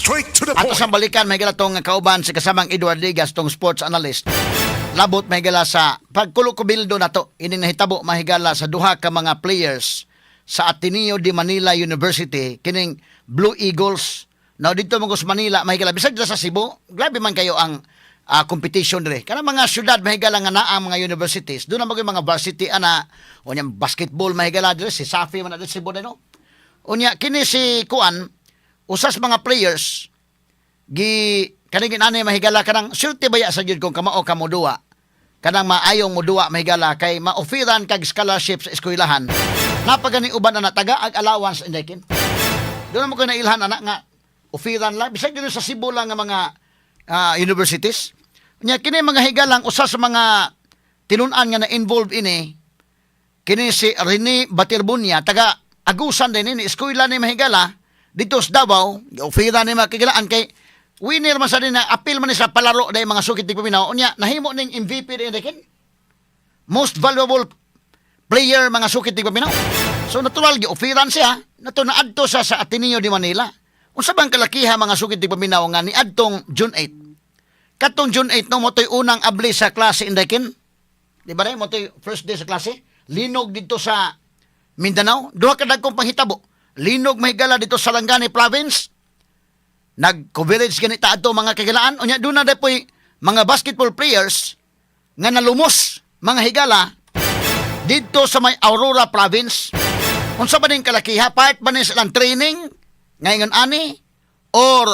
Straight to the Ato point. sa balikan may tong kauban si kasamang Edward Ligas, tong sports analyst. Labot mahigala sa pagkulo-kubildo nato ining nahitabo mahigala sa duha ka mga players sa Ateneo de Manila University, kining Blue Eagles. Now dito mo sa Manila mahigala, bisag dira sa Cebu, grabe man kayo ang competition dire. Kanang mga syudad mahigala nga naa ang mga universities, doon na mga varsity ana unya basketball mahigala dire si Safi man na dire Cebu no. Unya kini si kuan usas mga players gi kaning ani mahigala kanang sulti baya sa jud kung kamao ka moduwa, kanang maayong moduwa mahigala kay ma-offeran kag scholarship sa eskwelahan, napagani uban ana taga ag allowance indekin doon mo ko nailhan ana nga offeran lang bisag dito sa Cebu lang nga mga universities. Nya kini mga higalang usa sa mga tinun-an nga na-involve ini kini si Rene Baterbonia, taga Agusan din ini, eskwela ni mahigala dito sa Davao. Offeran ni makigilaan kay winner man sa din na appeal man ni sa palaro dahil mga sukit di paminaw. Unya nahimo ning MVP din kin, most valuable player mga sukit di paminaw. So natural gi offeran siya nato naadto siya sa Ateneo de Manila. Unsa bang kalakiha mga sukit di paminaw nga niadtong June 8, katong June 8 no, motoy unang abli sa klase indekin? Di ba rin? Motoy first day sa klase. Linog dito sa Mindanao. Duha ka dagkong panghitabo. Linog mahigala dito sa Sarangani Province. Nag-coverage ganita adto mga kagilaan. Unya doon na po'y mga basketball players nga nalumos mga higala dito sa may Aurora Province. Unsa ba ning kalakiha? Part ba ni silang training ngayon ani? Or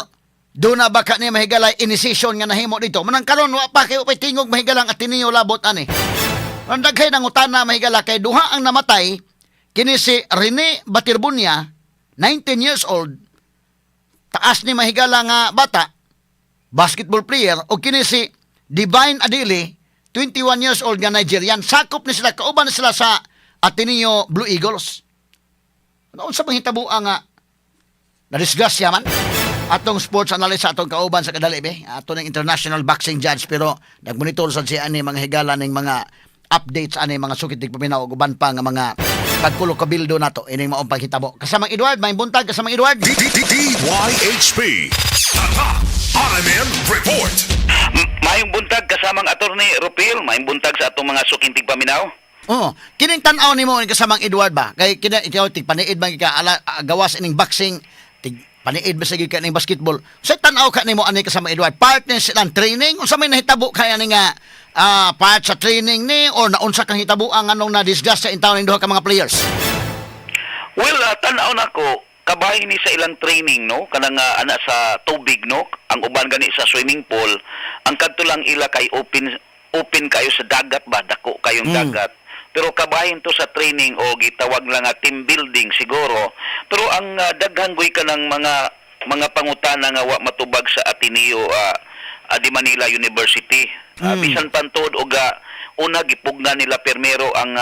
doon na ba ka ni mahigala initiation nga nahimo dito? Manang karon wa pa kayo pa'y tingog mahigalang Ateneo labot ani. Ang daghay ng utana mahigala kay duha ang namatay, kini si Rene Baterbonia, 19 years old, taas ni mahigala nga bata, basketball player, o kini si Divine Adili, 21 years old nga Nigerian. Sakop ni sila, kauban ni sila sa Ateneo Blue Eagles. Ano sa panghitabo nga nadisgrasya man? Atong sports analyst sa atong kauban sa kadali be. Ato ng international boxing judge pero nagmonitor sa siya ani mga higala ning mga updates ani mga sukit tig paminaw ug uban pa nga mga pagkulo kabildo nato ining maong paghitabo. Kasamang Edward, may buntag kasamang Edward. DYHP. Tatak RMN Report. Maayong buntag kasamang Attorney Rupil, maayong buntag sa atong mga suking tigpaminaw. Oh, kining tan-aw nimo ni kasamang Edward ba? Kay kina ikaw tig paniid man ka ala gawas ining boxing, tig paniid ba sige ka ning basketball. Sa tan-aw ka nimo ani kasamang Edward, part ni silang training, unsa may nahitabo kaya ni nga part sa training ni or naunsa kang hitabo ang anong na-discuss sa intawon ning duha ka mga players? Well, tan-aw nako kabahin ni sa ilang training no, kanang ana sa tubig no, ang uban gani sa swimming pool, ang kadto lang ila kay open open kayo sa dagat ba, dako kayong dagat. Pero kabahin to sa training o gitawag lang nga team building siguro. Pero ang daghan goy kanang mga pangutana nga wa matubag sa Ateneo de Manila University. Bisan pantod og una gipugnan nila permero ang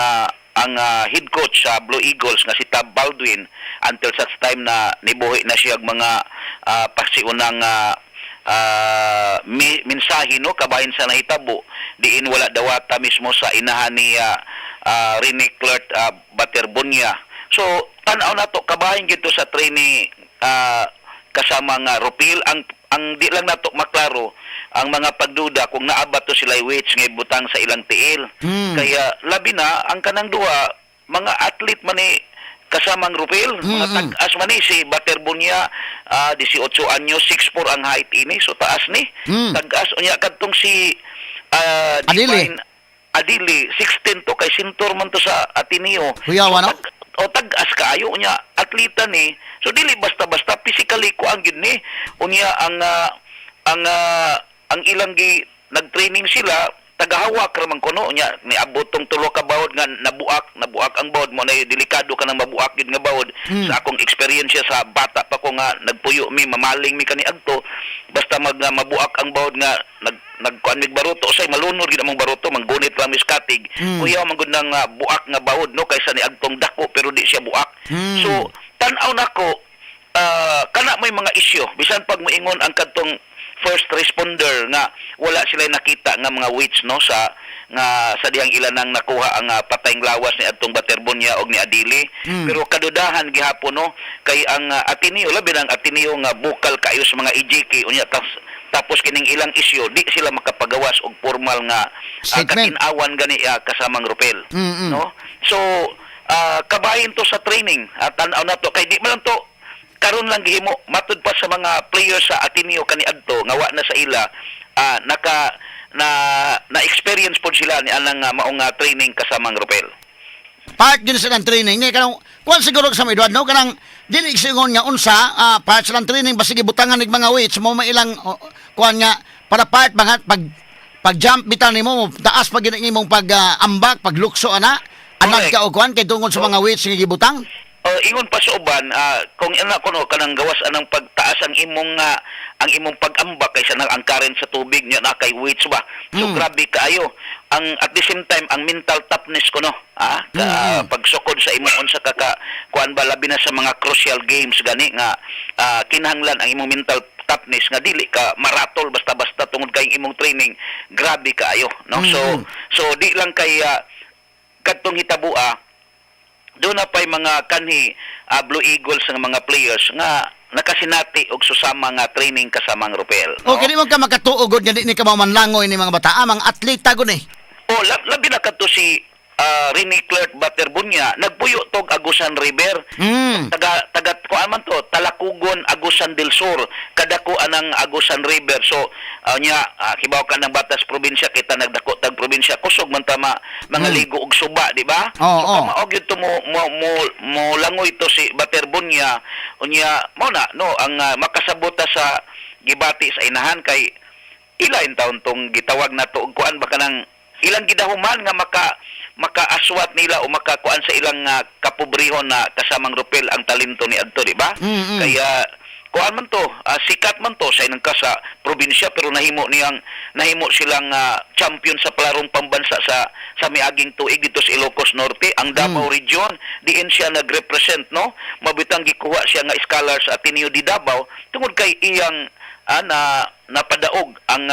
head coach sa Blue Eagles nga si Tab Baldwin until such time na nibuhi na siya og mga pasiunang mensahe no kabahin sa nahitabo diin wala dawata mismo sa inahan ni Rene Clerc Baterbonia. So tan-aw nato kabahin gito sa training kasama nga Rupil. Ang di lang nato maklaro ang mga pagduda kung naa ba to sila weights nga ibutang sa ilang tiil. Kaya labi na ang kanang duha mga athlete man ni kasamang Rupil, mga tag-as man ni si Baterbonia, 18 anyos, 6'4 ang height ini, so taas ni. Tag-as unya kadtong si Adili. Divine Adili, 16 to kay sintor man to sa Ateneo. Kuyawa, no? So, o tag-as kaayo unya atleta ni. So dili basta-basta physically ko ang gyud ni. Unya ang ilang gi nag-training sila tagahawak ra man kuno, unya niabot tong tulo ka bawod nga nabuak nabuak ang bawod mo na delikado ka nang mabuak gyud nga bawod. Sa akong experience sa bata pa ko nga nagpuyo mi, mamaling mi kani adto, basta mag nga mabuak ang bawod nga nagkuan mig baruto say malunod gid among baruto, manggunit ra mis katig. Kuyaw man gud nang buak nga bawod no kaysa ni adtong dako pero di siya buak. So tan-aw nako kana may mga isyu bisan pag moingon ang kadtong first responder nga wala sila nakita nga mga weights, no, sa nga sa dihang ila nang nakuha ang patayng lawas ni adtong Baterbonia og ni Adili. Pero kadudahan gihapon, no, kay ang Ateneo, labi na ang Ateneo nga bukal kayo sa mga EJK unya, tapos kining ilang isyu, di sila makapagawas og formal nga statement. Katin-awan gani, kasamang Rupel, no. So kabahin to sa training at tan-aw na to kay di man lang to karon lang gihimo. Matud pa sa mga players sa Ateneo kaniadto nga wa na sa ila, naka na na experience pod sila ni anang maong training, kasamang Rupel. Part din sa training ni kanang kuan siguro sa Edward, no, kanang dili igsuon nga unsa, part sa training basig gibutangan nig mga weights mo mailang, oh, kuan nga para part mga pag pag jump bitaw nimo, taas pag gid imong pag ambak, paglukso ana anad Correct. ka og kuan kay tungod sa mga weights nga gibutang. Ingon pa sa uban, kung ina kuno kanang gawas anang pagtaas ang imong pag-ambak kaysa nang ang current sa tubig niya na kay weights ba. So grabe kaayo. Ang at the same time ang mental toughness kuno, ka, pagsukod sa imong unsa ka ka kuan ba, labi na sa mga crucial games gani nga kinahanglan ang imong mental toughness nga dili ka maratol basta-basta tungod kay imong training grabe kaayo, no. So so di lang kay kadtong hitabua, doon na pa'y mga kanhi Blue Eagles nga mga players nga nakasinati og susama nga training kasamang Rupel. No? Okay, di mo ka makatuo gud nga di ni ka mamanlangoy ni mga bata, mga atleta gud eh. O labi na kadto si Rene Clerk Baterbunya, nagpuyo tog Agusan River. Taga taga kuan man to, Talakugon, Agusan del Sur, kadako anang Agusan River. So nya kibaw ka ng batas probinsya, kita nagdako tag probinsya, kusog man tama mga ligo og suba, di ba? Oo, So oo. kamaog gyud to mo langoy to si Baterbunya. Unya mao na, no, ang makasabota sa gibati sa inahan kay ila in taon tong gitawag na to og kuan ba, kanang ilang gidahuman nga makaaswat nila o makakuan sa ilang kapobrehon na, kasamang Rupel, ang talento ni adto, di ba? Kaya kuan man to, sikat man to sa inang ka sa probinsya, pero nahimo silang champion sa palarong pambansa sa miaging tuig dito sa Ilocos Norte, ang Davao Region diin siya nagrepresent, no. Mabitang gikuha siya nga scholar sa Ateneo de Davao tungod kay iyang na napadaog ang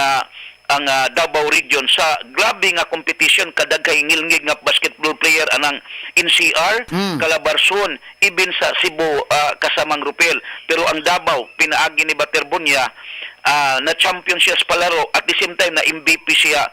Davao Region sa grabe nga competition, kadaghay ngilngig nga basketball player anang NCR, Calabarzon, even sa Cebu, kasamang Rupel. Pero ang Davao pinaagi ni Baterbunya, na champion siya sa palaro, at the same time na MVP siya,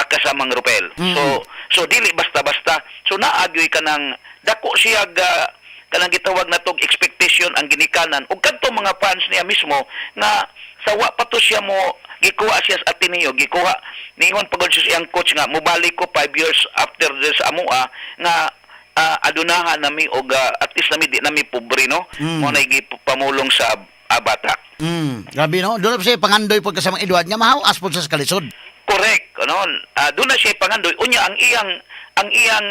kasamang Rupel. So so dili basta-basta. So naagyoy kanang dako siya ga kanang gitawag na tog expectation ang ginikanan ug kadto mga fans niya mismo nga sa wa pa to siya mo gikuha siya sa Ateneo, gikuha niingon pagod siya sa iyang coach nga mobalik ko 5 years after this amoa nga adunahan nami og at least nami di nami pobre, no, mo na pamulong sa bata. Grabe, no. Doon na siya pangandoy pod, kasamang Edward, nga mahawas pod sa kalisod. Correct, ano? Doon na siya pangandoy. Unya ang iyang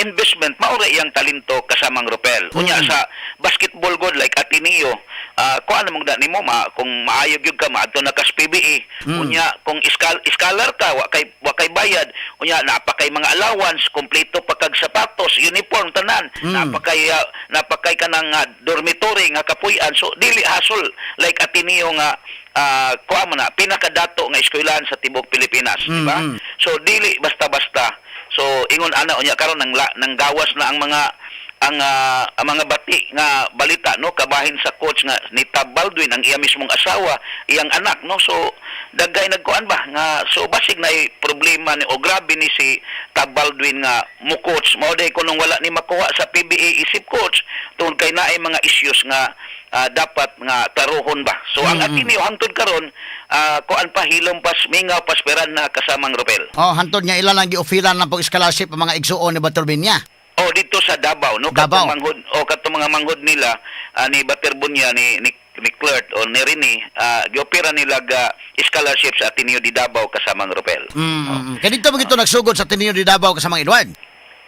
investment mao ra iyang talento, kasamang Rupel. Unya sa basketball god like Ateneo, kuan mo da nimo ma kung maayo gyud ka maadto na ka sa PBA. Unya kung scholar ka, wa kay bayad. Unya naa pa kay mga allowance, kompleto pa kag sapatos, uniform tanan. Naa pa kay kanang dormitory nga kapuy-an. So dili hasol like Ateneo nga kuha mo na pinakadato nga eskwelahan sa tibuok Pilipinas, di ba? So dili basta-basta. So ingon ana, unya karon nang gawas na ang mga bati nga balita, no, kabahin sa coach nga ni Tab Baldwin, ang iya mismong asawa, iyang anak, no. So dagay nagkuan ba nga, so basig na problema ni o grabe ni si Tab Baldwin nga mo coach mao day kunong wala ni makuha sa PBA isip coach tungod kay naay mga issues nga dapat nga taruhon ba. So ang Ateneo hangtod karon kuan pa, hilom pas, mingaw pas peran na, kasamang Rupel. Oh, hantod nga ila lang gi-offeran lang pag scholarship ang mga igsuon ni Baterbunya. Oh, dito sa Davao, no? Davao. Katong manghod o katong mga manghod nila ni Baterbunya, ni Clert o ni Rene, giopera nila ga scholarship sa Ateneo de Davao, kasamang Rupel. Kaya dito mo gito nagsugod sa Ateneo de Davao, kasamang Edward.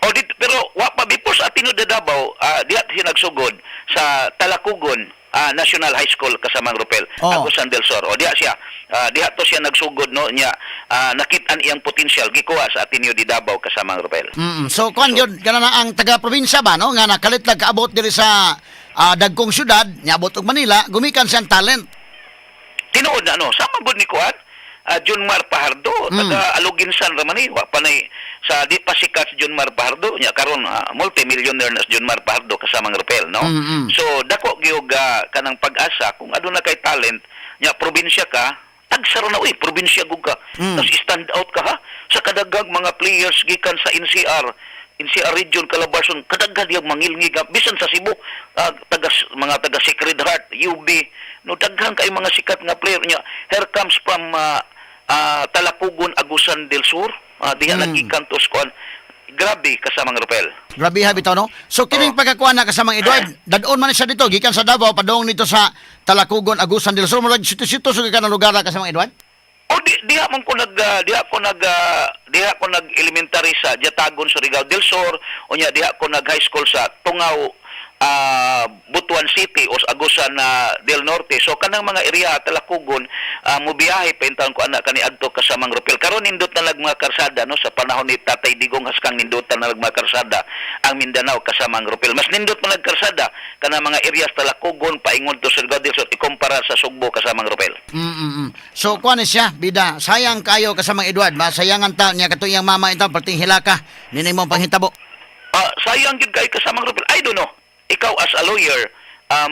O dito, pero wa pa before sa Ateneo de Davao, diha siya nagsugod sa Talakugon National High School, kasamang Rupel, Agusan del Sur. O diha siya, diha to siya nagsugod, no, niya nakit-an iyang potensyal, gikuha sa Ateneo de Davao, kasamang Rupel. So kuan yun, kana na ang taga-probinsya ba, no, nga nakalit lang kaabot diri sa dagkong syudad, niabot og Manila, gumikan siyang talent. Tinuod. Tinuod na, no, sama gud ni kuan, Junmar Pajardo, taga Aloguinsan ra man ni, wa pa nay sa di pa sikat si Junmar Pajardo nya karon multi-millionaire na si Junmar Pajardo, kasamang Rupel, no? So dako gyud kanang pag-asa kung aduna kay talent nya probinsya ka, tagsaro na uy, probinsya gud ka. Tapos stand out ka ha sa kadaghang mga players gikan sa NCR, NCR region, Calabarzon, kadaghan yung mangilngig bisan sa Cebu, taga mga taga Sacred Heart, UB, no, daghan kay mga sikat nga player nya. Here comes from Talacogon, Agusan del Sur, diha nagikan to kuan. Grabe, kasamang Rupel. Grabe ha bitaw, no. So kining pagkakuan na, kasamang Edward, dadon man siya dito gikan sa Davao padung nito sa Talacogon, Agusan del Sur, murag sitio-sitio sa gikan ang lugar na, kasamang Edward. O di diha ko nag elementary sa Diatagon, Surigao del Sur, unya diha ko nag high school sa Tungao, Butuan City o sa Agusan na del Norte. So kanang mga area Talacogon, mobiyahe pa intawon ko ana kaniadto, kasamang Rupel. Karon nindot na lag mga karsada, no, sa panahon ni Tatay Digong haskang nindutan na lag mga karsada ang Mindanao, kasamang Rupel. Mas nindot man lag karsada kanang mga areas Talacogon paingon to Surigao del Sur ikumpara sa Sugbo, kasamang Rupel. So kuan ni siya, bida. Sayang kayo, kasamang Edward, masayangan ta niya kato iyang mama ito perting hilaka ninay mo panghitabo. Sayang gyud kay, kasamang Rupel. I don't know. Ikaw as a lawyer,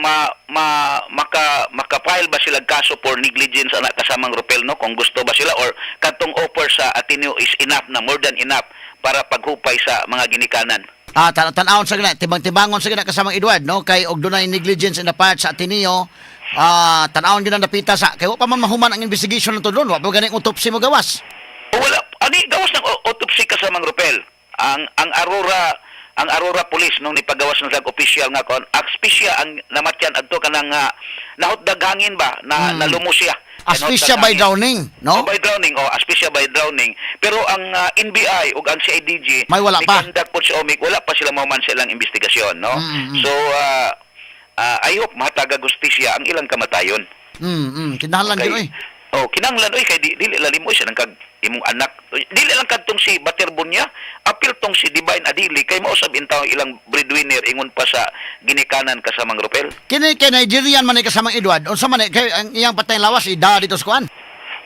ma, ma maka maka-file ba sila kaso for negligence ana, kasamang Rupel, no, kung gusto ba sila or katong offer sa Ateneo is enough na, more than enough para paghupay sa mga ginikanan? Tan-awon sa gina, tibang-tibangon sa gina, kasamang Edward, no, kay og dunay negligence in the part sa Ateneo, tan-awon gyud ang dapita sa kay wa pa man mahuman ang investigation nato doon, wa pa gani autopsy mo gawas. O wala ani gawas ng autopsy, kasamang Rupel. Ang Aurora Police nung nipagawas na sa official nga kon asphyxia ang namatyan adto kanang nahotdag hangin ba na nalumos siya. Asphyxia by drowning, no? Oh, by drowning, oh, asphyxia by drowning. Pero ang NBI ug ang CIDG May wala pa. ni-conduct po si OMIC, wala pa sila mahuman sa ilang investigasyon, no? So I hope mahatagag hustisya ang ilang kamatayon. Kinahanglan gyud oy. Oh, kinahanglan oy, kay di, dili lalim oy siya nang kag imong anak. Dili lang kadtong si Baterbonya, apil tong si Divine Adili kay mao sab intaw ilang breadwinner ingon pa sa ginikanan, kasamang Rupel. Kini kay Nigerian man ni, kasamang Edward. Unsa man ni kay ang iyang patay lawas ida dito sa kuan?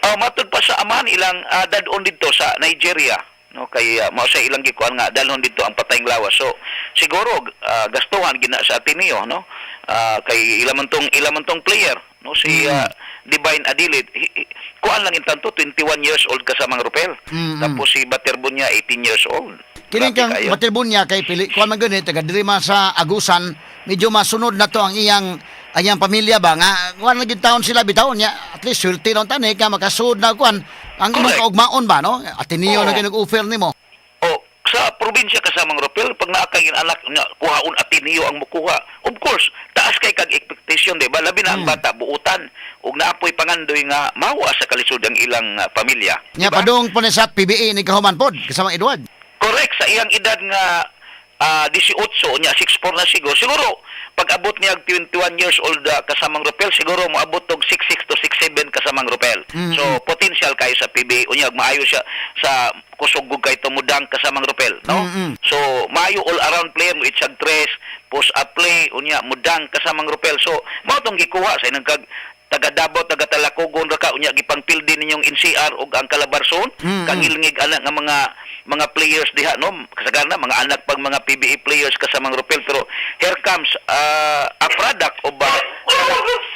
Oh, matud pa sa amahan ilang dadon didto sa Nigeria, no, kay mao sa ilang gikuan nga dalhon didto ang patayng lawas. So siguro gastuhan gina sa Ateneo, no? Kay ila man tong player, no, si Divine Adili. Kuan lang intanto 21 years old, kasamang Rupel. Tapos si Baterbonya 18 years old. Kini Grabe kang kayo. Baterbonya kay pili kuan man gani taga diri man sa Agusan, medyo masunod na to ang iyang pamilya ba nga kuan lagi taon sila bitaw niya, at least swerte lang tani ka makasud na kuan ang imong kaugmaon ba, no, Ateneo na ginag-offer nimo. O, sa probinsya, kasamang Rupel, pag naa kay anak nga kuhaon Ateneo ang mukuha, of course, taas kay kag expectation, di ba? Labi na ang bata buutan ug naapoy pangandoy nga mawa sa kalisod ang ilang pamilya. Nya di ba? padung po ni sa PBA ni kahuman pod, kasamang Edward. Correct, sa iyang edad nga 18 nya 6'4 na siguro. Siguro pag abot niya og 21 years old, kasamang Rupel, siguro moabot og 6'6 to 6'7, kasamang Rupel. So potential kayo sa PBA unya maayo siya sa kusog kay tumudang, kasamang Rupel, no? So maayo all around player mo itsag tres, post up play unya mudang, kasamang Rupel. So mao tong gikuha sa inang kag taga Davao, taga Talacogon ra ka unya gipangpildi ninyong NCR ug ang Calabarzon. Kangilngig ana nga mga players diha, no, kasagaran mga anak pag mga PBA players, kasamang Rupel, pero here comes a product of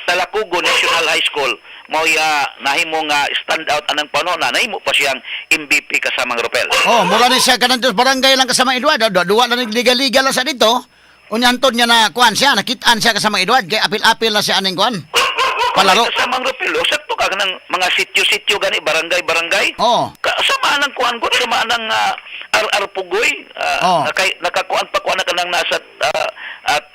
Talacogon National High School mao ya nahimo nga stand out anang panahon na nahimo pa siyang MVP, kasamang Rupel. Oh, mura ni siya kanang dos barangay lang, kasamang Edward. Duwa, duwa lang liga-liga lang sa dito. Unya antod niya na kuan siya, nakitaan siya, kasamang Edward, kay apil-apil na siya aning kuan. Palaro. Kasamang Rupel, o sakto ka kanang mga sityo-sityo gani, barangay-barangay. Ka, sama nang kuan ko, sama nang RR Pugoy, nakakuan pa kuan na kanang nasa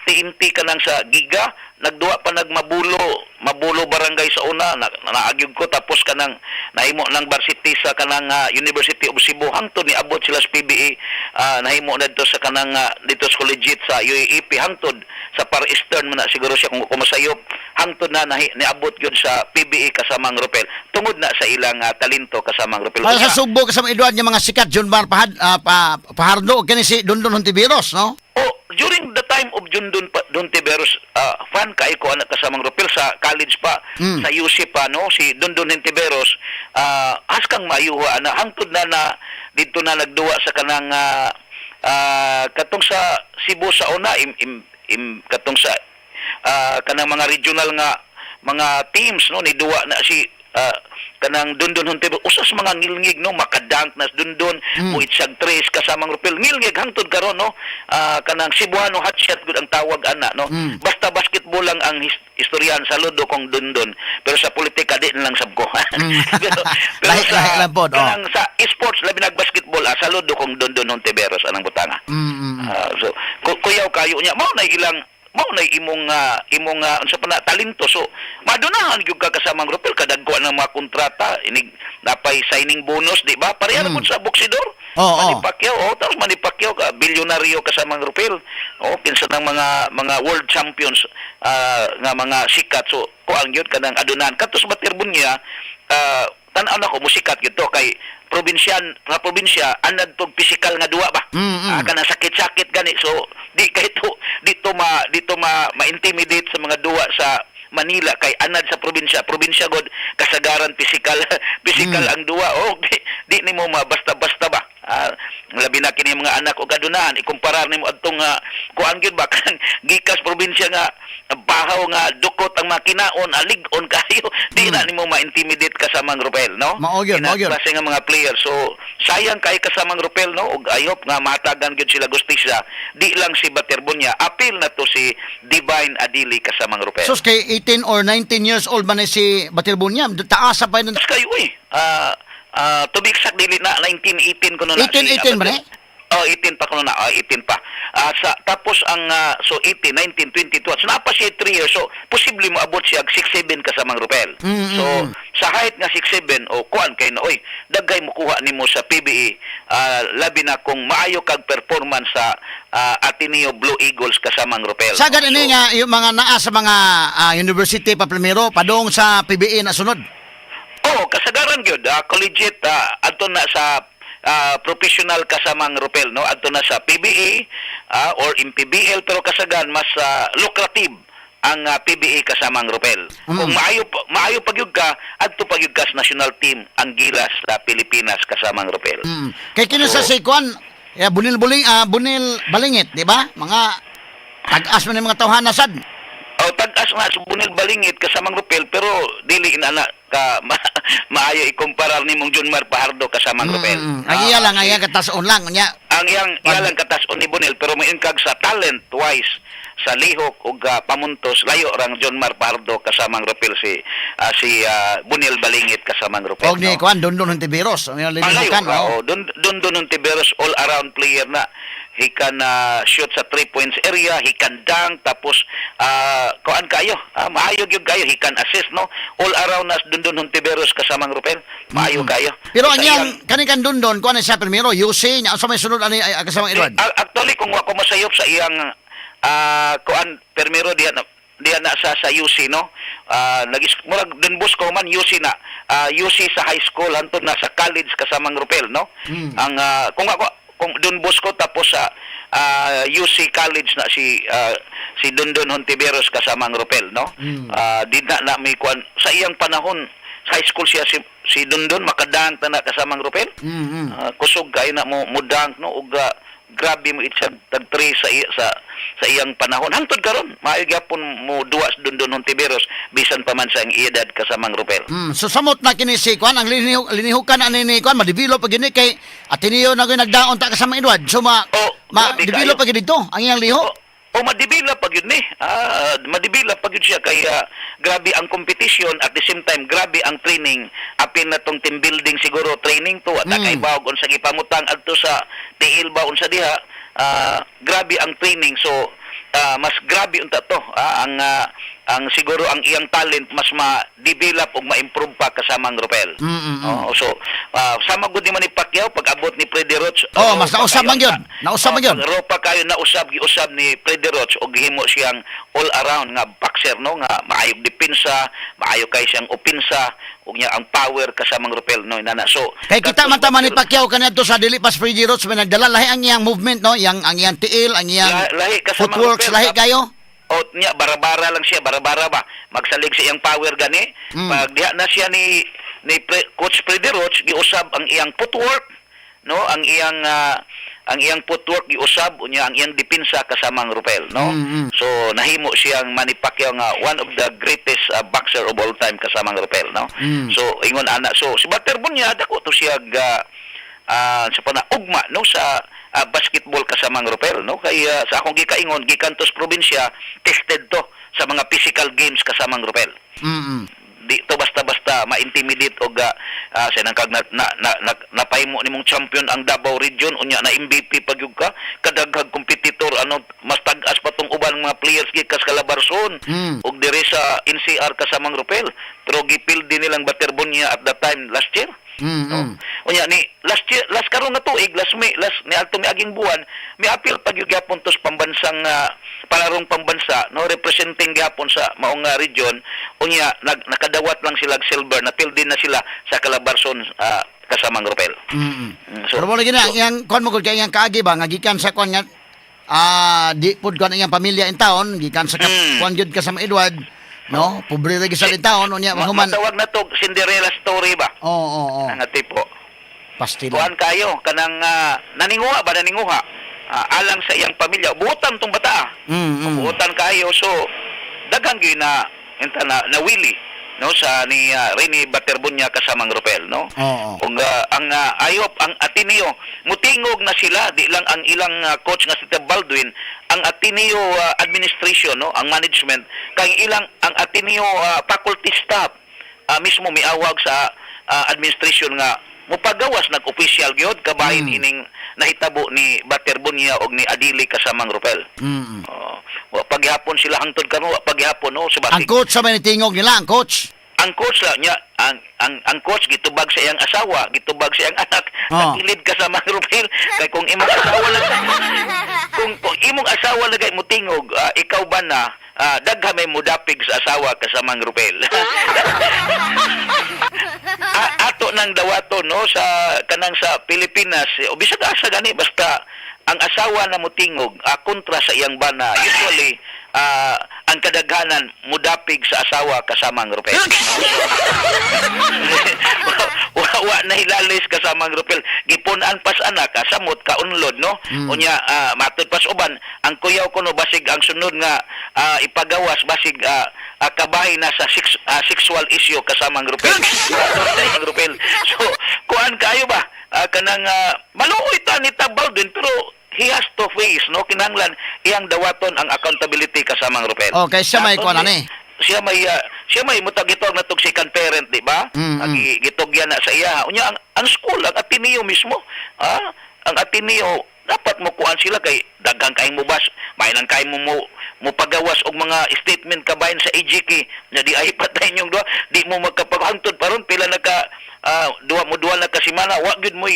TNT kanang sa Giga, nagduwa pa nagmabulo, Mabulo barangay sa una, na, naagyog ko tapos kanang nahimo ng varsity sa kanang University of Cebu hangtod niabot sila sa PBA, nahimo na dito sa kanang dito sa collegiate sa UAAP hangtod sa Far Eastern man na siguro siya kung kumasayop hangtod na niabot yun sa PBA, kasamang Rupel, tungod na sa ilang talento, kasamang Rupel. Para sa Unya, Sugbo, kasamang Edward, yung mga sikat, Junmar Pajardo, kini si Dondon Hontiveros, no? Oh, during the time of Jundun Hontiveros, fan kay ko anak kasamang Rupil sa college pa, sa UC pa, no, si Dondon Hontiveros, haskang maayuha ana hangtod na na dito na nagduwa sa kanang katong sa Cebu sa una im katong sa kanang mga regional nga mga teams, no, ni duwa na si kanang Dondon Hontiveros, usas mga ngilngig, no, makadunk na si Dondon, muitsag tres kasamang Rupil, ngilngig hangtod karon, no. Kanang Cebuano hotshot gud ang tawag ana, no. Basta basketball lang ang istoryahan, saludo kong Dondon, pero sa politika di na lang sab ko, pero Lahi- lahi lang pod, oh. Kanang sa sports, labi nag basketball, saludo kong Dondon Hontiveros anang butanga. So kuyaw kayo niya, mao na ilang, mao na imong unsa pa na talento, so madunahan gyud ka kasamang Rupel, kadagko ng mga kontrata, inig napay signing bonus, di ba? Pareha mm. sa boksidor. Oo. Manny Pacquiao, oh, tapos Manny Pacquiao ka bilyonaryo kasamang Rupel. Oh, kinsa ng mga world champions nga mga sikat, so kuang gyud kanang adunan katos Baterbonia, tan-aw nako musikat gyud to kay probinsyan sa probinsya anad tog physical nga duwa ba. Kanang sakit-sakit gani, so di kay to dito ma ma-intimidate sa mga duwa sa Manila kay anad sa probinsya, probinsya god kasagaran physical physical ang duwa, oh, di nimo ma basta-basta ba. Labi na kini mga anak og kadunahan, ikumparar nimo adtong kuan gyud ba, kanang gikas probinsya nga bahaw nga dukot ang makinaon, alig-on kayo, di na nimo ma-intimidate kasamang Rupel, no. Mao gyud, mao gyud. Klase nga mga player, so sayang kay kasamang Rupel, no, ug I hope nga mahatagan gyud sila gustisya, di lang si Baterbonia, apil na to si Divine Adili kasamang Rupel. Sus, kay 18 or 19 years old man ni si Baterbonia, taas pa yun. Tapos kayo eh. To be exact, dili na 1918 kuno na. 18, 18 ba ni? Oh, 18 pa kuno na. Oh, 18 pa. Sa tapos ang so 18, 19, 22. So naa pa siya 3 years. So posible mo abot siya 6'7 kasamang Rupel. So sa height nga 6'7 o kuan kay na oy, daghay mo kuha nimo sa PBA, labi na kung maayo kag performance sa Ateneo Blue Eagles kasamang Rupel. Sagad So, ini nga yung mga naa sa mga university pa primero padung sa PBA na sunod. Oh, kasagaran gyud, collegiate, adto na sa professional kasamang Rupel, no, adto na sa PBA or MPBL, pero kasagan mas lucrative ang PBA kasamang Rupel. Kung maayo pa gyud ka, adto pa gyud ka sa national team ang Gilas sa Pilipinas kasamang Rupel. Kay kini sa si Kwan, eh, Bunil Buling, Bunil Balingit, di ba? Mga tag-as man yung mga tawhana sad. Oh, tag-as nga sa Bunil Balingit kasamang Rupel, pero dili inana ka maayo ikumparar nimong Junmar Fajardo kasamang Rupel. Ang iya lang, ang iya katason lang nya. Ang iyang iya lang katason ni Bonel, pero moingon kag sa talent wise, sa lihok ug pamuntos, layo rang Junmar Fajardo kasamang Rupel si Bonil Balingit kasamang Rupel. Og ni no? Kwan Dondon Hontiveros, ang iyang Malayo linihukan, ka, oh. oh. Dun Hontiveros, all around player na. He can shoot sa three points area, he can dunk, tapos kuan kayo, maayo gyud kayo, he can assist, no. All around na Dondon Hontiveros kasamang Rupel, maayo kayo. Pero ang Sa iyang kaning kan Dondon, kuan na siya primero, UC nya unsa may sunod ani ay, kasamang Edward? Actually, kung ako masayop sa iyang kuan permero diya na sa UC, no. Nagis murag Don Bosco man UC na. UC sa high school hantod na sa college kasamang Rupel, no. Ang kung ako kung Don Bosco tapos sa UC College na si Dondon Hontiveros kasamang Rupel, no. Di na na may kuan sa iyang panahon sa high school siya si Dondon makadunk na na kasamang Rupel. Kusog kayo na mo mo dunk, no, ug grabe mo itsag tag 3 sa iyang panahon hangtod karon maayo gyapon mo duwa sa Dondon Hontiveros bisan pa man sa iyang edad kasamang Rupel. So samot na kini si Kwan ang linihukan ani ni Kwan ma-develop pag gini kay Ateneo na gyud nagdaon ta kasama Edward. So ma Oh, ma grabe develop kayo. pag dito ang iyang liho. O ma-develop pag yun ni. Ma-develop pag yun siya kaya grabe ang competition, at the same time grabe ang training. Apil na tong team building siguro training to at mm. bawog unsa gipangutang adto sa tiil ba unsa diha. Grabe ang training, so mas grabe unta to, ang siguro ang iyang talent mas ma-develop ug ma-improve pa kasamang Rupel. Oo, so sama gud ni Manny Pacquiao pag abot ni Freddie Roach. Oh, mas nausab kayo man gyud. ang- Nausab man Oh, gyud. pag ropa kayo nausab, giusab ni Freddie Roach og gihimo siyang all around nga boxer, no, nga maayog depensa, maayo kay siyang opensa ug niya ang power kasamang Rupel, no, inana. So Kay kita man ta kadtong Manny Pacquiao kaniadto sa dili pas Freddie Roach may nagdala, lahi ang iyang movement, no, yang ang iyang tiil, ang iyang Lahi kasamang footworks, Rupel. lahi kayo. O O niya barabara lang siya, barabara ba. Magsalig sa iyang power gani. Pag diha na siya ni Coach Freddy Roach, giusab ang iyang footwork, no, ang iyang footwork giusab, unya ang iyang depensa, kasamang Rupel, no. So nahimo siyang Manny Pacquiao nga one of the greatest boxer of all time, kasamang Rupel, no. So ingon ana, so si Baterbonia, dako to siya ga sa pana ugma, no, sa basketball, kasamang Rupel, no, kay sa akong gikaingon gikan to's probinsya, tested to sa mga physical games, kasamang Rupel. Di to basta-basta ma-intimidate og sa nang kag na, napahimo nimong champion ang Davao Region, unya na MVP pa gyud ka, kadaghag competitor, ano, mas tag-as pa tong uban mga players gikas Calabarzon ug diri sa NCR, kasamang Rupel, pero gipil din nilang Baterbonia at that time last year. No? Unya ni last year, last karon nga tuig, last May, last ni adto miaging buwan, miapil pa gyud gyapon tos pambansang palarong pambansa, no, representing gyapon sa maong region. Unya nakadawat lang sila og silver, napil din na sila sa Calabarzon, kasamang Rupel. So, Pero mo lagi na iyang kuan mo gud kay iyang kaagi ba nga gikan sa kuan nga di pud kuan iyang pamilya in town, gikan sa kuan gyud ka sa Edward, no, pobre ra gyud sa taon, unya mahuman. Matawag na to Cinderella story ba? Oo. Nga tipo. Pastila. Kuan kayo kanang naninguha ba, naninguha alang sa iyang pamilya. Buotan tong bata. Buotan kayo, so daghan gyud na inta na nawili, no, sa ni Rene Baterbonia, kasamang Rupel, no. Oo. Ug ang I hope ang Ateneo mutingog na sila, di lang ang ilang coach nga si Ted Baldwin, ang Ateneo administration, no, ang management, kay ilang ang Ateneo faculty staff mismo miawag sa administration nga mupagawas nag-official gyud kabahin ining nahitabo ni Baterbonia og ni Adili, kasamang Rupel. Oh, wa paghapon sila hangtod karon, wa paghapon, no, so Ang basig coach sa may tingog nila, ang coach. Ang coach lang niya, ang coach gitubag sa iyang asawa, gitubag sa iyang anak, nagilid ka sa mga Rupel, kay kung imong asawa lang kung imong asawa lagay mo tingog, ikaw ba na daghan may mudapig sa asawa, kasamang Rupel. Ato nang dawato, no, sa kanang sa Pilipinas eh, o bisag asa gani, basta ang asawa na mutingog kontra sa iyang bana, usually ang kadaghanan mudapig sa asawa, kasamang Rupel. Wa na hilalis, kasamang Rupel. Gipun-an pas anak, samot kaunlod, no. Unya matud pas uban ang kuyaw kuno, basig ang sunod nga ipagawas, basig kabahin na sa sexual issue, kasamang Rupel. Kasamang Rupel, so kuan kayo ba, kanang maluoy ta ni Tab Baldwin, pero he has to face, no, kinahanglan iyang dawaton ang accountability, kasamang Rupel. Okay, siya may kuan ani. Siya may mutag gitawag na tog second parent, di ba? Mm. Gitugyan na sa iya. Unya ang school, ang Ateneo mismo, ang Ateneo dapat mo kuan sila kay daghang kay mo bas, may lang kay mo mo mo pagawas og mga statement kabahin sa AJK na di ay patay inyong duha, di mo magkapaghangtod paron pila na ka duha mo duha na ka semana, wa gyud mo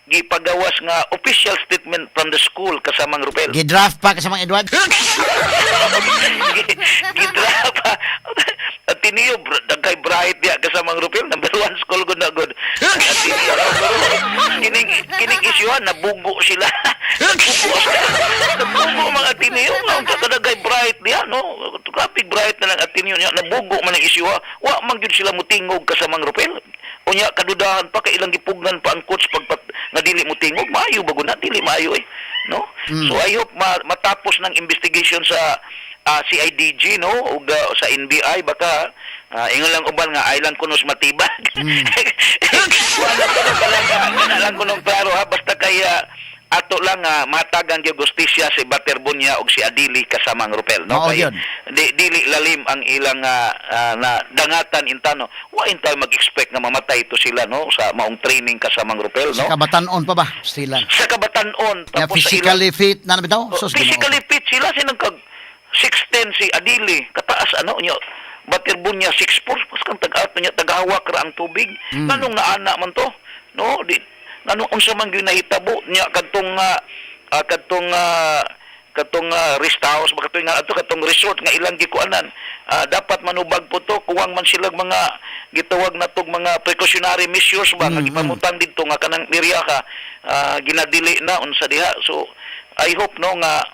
gipagawas nga official statement from the school, kasamang Rupel. Gidraft pa, kasamang Edward. Gidrapa. Ateneo, dagkay bright diya, kasamang Rupel, number one school gud na gud. Ateneo, pero kining kining isyuhan nabugo sila. Nabugo sila. Nabugo mga Ateneo, nga kadagay bright diya, no. Grabe bright na lang Ateneo niya, nabugo man ang isyuha. Wa man gyud sila mutingog, kasamang Rupel. Unya kadudahan pa kay ilang gipugnan pa ang coach pagpat nga dili mo tingog, maayo ba gud na dili maayo eh, no. So I hope matapos ng investigation sa CIDG, no, ug sa NBI baka ingon lang uban nga ay lang kunos matibag. Wala ko talaga kana lang kunong klaro ha, basta kay ato lang matagang gyud gustisya si Baterbonia ug si Adili, kasamang Rupel, no, Oo, kay yun. di, dili lalim ang ilang na dangatan intano. Wa intay mag-expect nga mamatay ito sila, no, sa maong training, kasamang Rupel, no. Sa kabatanon pa ba? Sila. Sa kabatanon Kaya tapos sa ilang physically fit na na bitaw? Oh, Sus, Ginoo. physically fit sila, sinang kag 6'10 si Adili kataas ano niya. Baterbonia 6'4, pas kang tag-ato niya, tagahawak ra ang tubig. Nganong naana man to, no, di nganong unsa man gyud nahitabo niya kadtong rest house ba katong nga ato katong resort nga ilang gikuanan, dapat manubag po to, kuwang man sila mga gitawag na tog mga precautionary measures ba nga gipamutang didto nga kanang area ka ginadili na unsa diha. So I hope, no, nga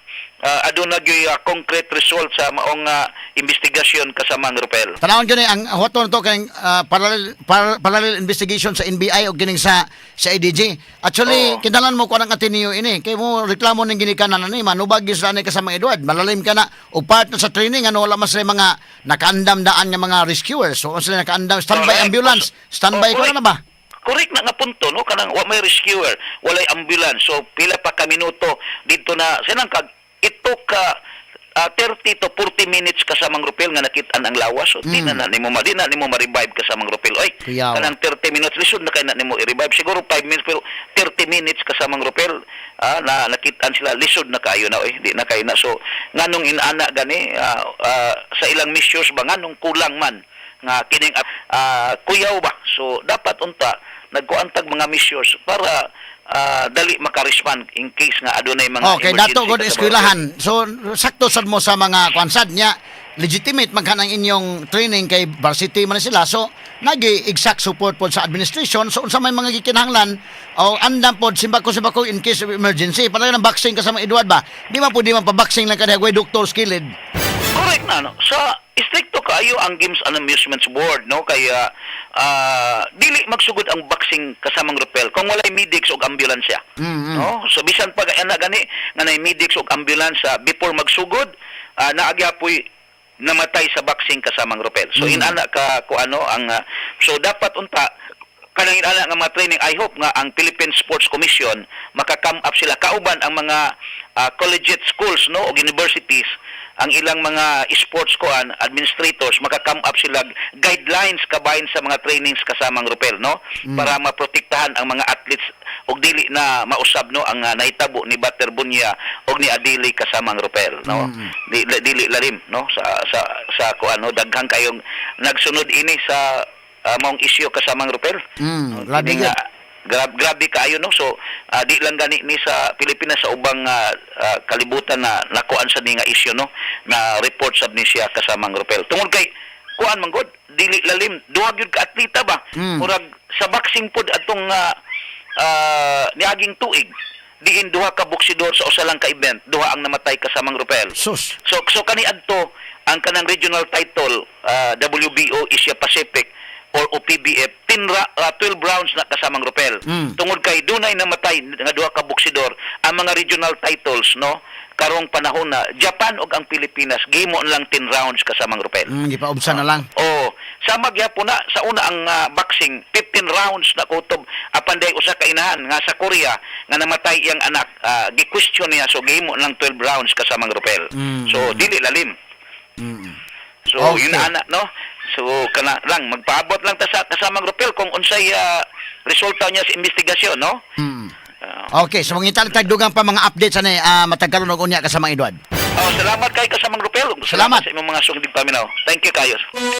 aduna gyuy concrete result sa maong investigasyon, kasamang Rupel. Tanawon gyud ni ang huwaton to kay parallel investigation sa NBI o kining sa ADG. Actually, kinahanglan mo kuan ang Ateneo ini kay mo reklamo ning ginikanan ani manubag gyud sila ni kasamang Edward. Malalim ka na og part na sa training ano, wala man sila mga nakaandam daan nga mga rescuers. So wala sila nakaandam standby ambulance, standby ko na ba? Correct na nga punto, no, kanang wa may rescuer, walay ambulance. So pila pa ka minuto dito na sinang kag ito ka 30 to 40 minutes kasamang Rupel nga nakit-an ang lawas. So di na nimo ma-revive, kasamang Rupel, oy. Kuyawa. Kanang 30 minutes, lisod na kay na nimo i-revive. Siguro 5 minutes, pero 30 minutes, kasamang Rupel, na nakit-an sila, lisod na kayo na, oy, di na kayo na. So nganong inana gani sa ilang measures ba, nganong kulang man nga kining kuyaw ba? So dapat unta nagkuantag mga measures para dali makarespond in case nga adunay mga Okay, emergency, dato god kasamang eskwelahan. So sakto sad mo sa mga kwan sad niya, legitimate man kanang inyong training kay varsity man sila. So nagi exact support pod sa administration. So unsa may mga gikinahanglan o andam pod simbako in case of emergency. Palagi ng boxing kasama Edward ba? Di man po di man pa-boxing lang kaniya way doktor skilled. Correct na, no. Sa stricto kaayo ang Games and Amusements Board, no, kaya dili magsugod ang boxing, kasamang Rupel, kung walay medics og ambulansya. No? So bisan pa ana gani nga nay medics og ambulansya before magsugod, naagyapoy namatay sa boxing, kasamang Rupel. So inana ka ko ano ang so dapat unta kanang inana nga mga training. I hope nga ang Philippine Sports Commission maka-come up sila kauban ang mga collegiate schools, no, o universities, ang ilang mga sports koan administrators, maka-come up sila guidelines kabahin sa mga trainings, kasamang Rupel, no, para maprotektahan ang mga athletes ug dili na mausab, no, ang nahitabo ni Bater Bunya ug ni Adili, kasamang Rupel, no. Dili lalim, no, sa kuan, no, daghan kayong nagsunod ini sa maong isyu, kasamang Rupel. No, Grabe kini gyud. nga, grabe kaayo, no. So di lang gani ni sa Pilipinas, sa ubang kalibutan na nakuan sa ni nga isyu, no, na report sab ni siya, kasamang Rupel, tungod kay kuan man gud, dili lalim, duha gyud ka atleta ba. Murag sa boxing pod atong niaging tuig, diin duha ka boksidor sa usa lang ka event, duha ang namatay, kasamang Rupel. Sus. So kani adto ang kanang regional title, WBO Asia Pacific or OPBF, 12 rounds na, kasamang Rupel. Tungod kay dunay namatay nga duha ka boksidor, ang mga regional titles, no, karong panahon na Japan ug ang Pilipinas gihimo lang 10 rounds, kasamang Rupel. Gipaubsa na lang. Oh, sama gyapon na sa una ang boxing, 15 rounds na kutob, apan day usa ka inahan nga sa Korea nga namatay iyang anak, gi-question niya, so gihimo lang 12 rounds, kasamang Rupel. So dili lalim. So yun na ana, no. So kana lang, magpaabot lang ta sa kasamang Rupel kung unsay resulta niya sa investigasyon, no. Okay, so mangita lang tag dugang pa mga updates ani matag karon og unya, kasamang Edward. Oh, salamat kay kasamang Rupel. Salamat. Sa imong mga sugid paminaw. Thank you kayo.